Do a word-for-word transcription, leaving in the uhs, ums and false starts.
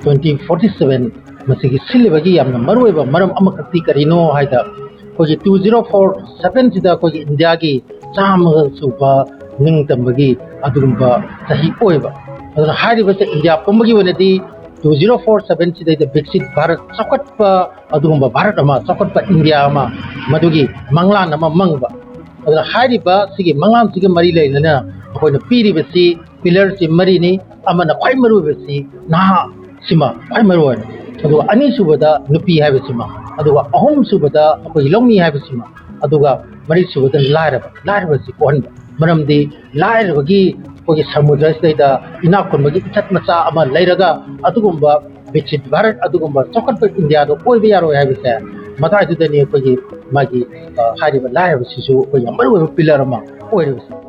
Twenty forty seven ꯃꯁꯤꯒꯤ ꯁꯤꯜꯂꯤꯕꯒꯤ ꯌꯥꯝꯅ ꯃꯔꯨꯑꯣꯏꯕ ꯃꯔꯝ ꯑꯃꯈꯛꯇꯤ ꯀꯔꯤꯅꯣ ꯍꯥꯏꯗ, ꯑꯩꯈꯣꯏꯒꯤ two zero four seven ꯁꯤꯗ ꯑꯩꯈꯣꯏꯒꯤ ꯏꯟꯗꯤꯌꯥꯒꯤ ꯆꯥꯝꯃ ꯁꯨꯕ ꯅꯤꯡꯇꯝꯕꯒꯤ ꯑꯗꯨꯒꯨꯝꯕ ꯆꯍꯤ ꯑꯣꯏꯕ꯫ ꯑꯗꯨꯅ ꯍꯥꯏꯔꯤꯕꯁꯦ ꯏꯟꯗꯤꯌꯥ ꯄꯨꯝꯕꯒꯤ ꯑꯣꯏꯅꯗꯤ two zero four seven ꯁꯤꯗꯩꯗ ꯕꯤꯛꯁꯤꯠ ꯚꯥꯔꯠ, ꯆꯥꯎꯈꯠꯄ ꯑꯗꯨꯒꯨꯝꯕ ꯚꯥꯔꯠ ꯑꯃ, ꯆꯥꯎꯈꯠꯄ ꯏꯟꯗꯤꯌꯥ ꯑꯃ, ꯃꯗꯨꯒꯤ ꯃꯪꯂꯥꯟ ꯑꯃ ꯃꯪꯕ꯫ ꯑꯗꯨꯅ ꯍꯥꯏꯔꯤꯕ ꯁꯤꯒꯤ ꯃꯪꯂꯥꯟꯁꯤꯒ ꯃꯔꯤ ꯂꯩꯅꯅ ꯑꯩꯈꯣꯏꯅ ꯄꯤꯔꯤꯕꯁꯤ ꯄꯤꯂꯔꯁꯤ ꯃꯔꯤꯅꯤ꯫ ꯑꯃꯅ ꯈ꯭ꯋꯥꯏ ꯃꯔꯨꯑꯣꯏꯕꯁꯤ ꯅꯍꯥꯁꯤꯃ ꯈ꯭ꯋꯥꯏ ꯃꯔꯨ ꯑꯣꯏꯔꯦ꯫ ꯑꯗꯨꯒ ꯑꯅꯤꯁꯨꯕꯗ ꯅꯨꯄꯤ ꯍꯥꯏꯕꯁꯤꯃ, ꯑꯗꯨꯒ ꯑꯍꯨꯝꯁꯨꯕꯗ ꯑꯩꯈꯣꯏꯒꯤ ꯂꯧꯃꯤ ꯍꯥꯏꯕꯁꯤꯃ, ꯑꯗꯨꯒ ꯃꯔꯤꯁꯨꯕꯗ ꯂꯥꯏꯔꯕ, ꯂꯥꯏꯔꯕꯁꯤ ꯀꯣꯛꯍꯟꯕ꯫ ꯃꯔꯝꯗꯤ ꯂꯥꯏꯔꯕꯒꯤ ꯑꯩꯈꯣꯏꯒꯤ ꯁꯃꯨꯗ꯭ꯔꯁꯤꯗꯩꯗ ꯏꯅꯥꯛ ꯈꯨꯟꯕꯒꯤ ꯏꯊꯠ ꯃꯆꯥ ꯑꯃ ꯂꯩꯔꯒ ꯑꯗꯨꯒꯨꯝꯕ ꯕꯤꯛꯁꯤꯠ ꯚꯥꯔꯠ, ꯑꯗꯨꯒꯨꯝꯕ ꯆꯥꯎꯈꯠꯄ ꯏꯟꯗꯤꯌꯥꯗꯣ ꯑꯣꯏꯕ ꯌꯥꯔꯣꯏ ꯍꯥꯏꯕꯁꯦ ꯃꯇꯥꯏꯗꯨꯗꯅꯤ ꯑꯩꯈꯣꯏꯒꯤ ꯃꯥꯒꯤ, ꯑ, ꯍꯥꯏꯔꯤꯕ ꯂꯥꯏꯔꯕꯁꯤꯁꯨ ꯑꯩꯈꯣꯏ ꯌꯥꯝ ꯃꯔꯨꯑꯣꯏꯕ ꯄꯤꯂꯔ ꯑꯃ ꯑꯣꯏꯔꯤꯕꯁꯦ꯫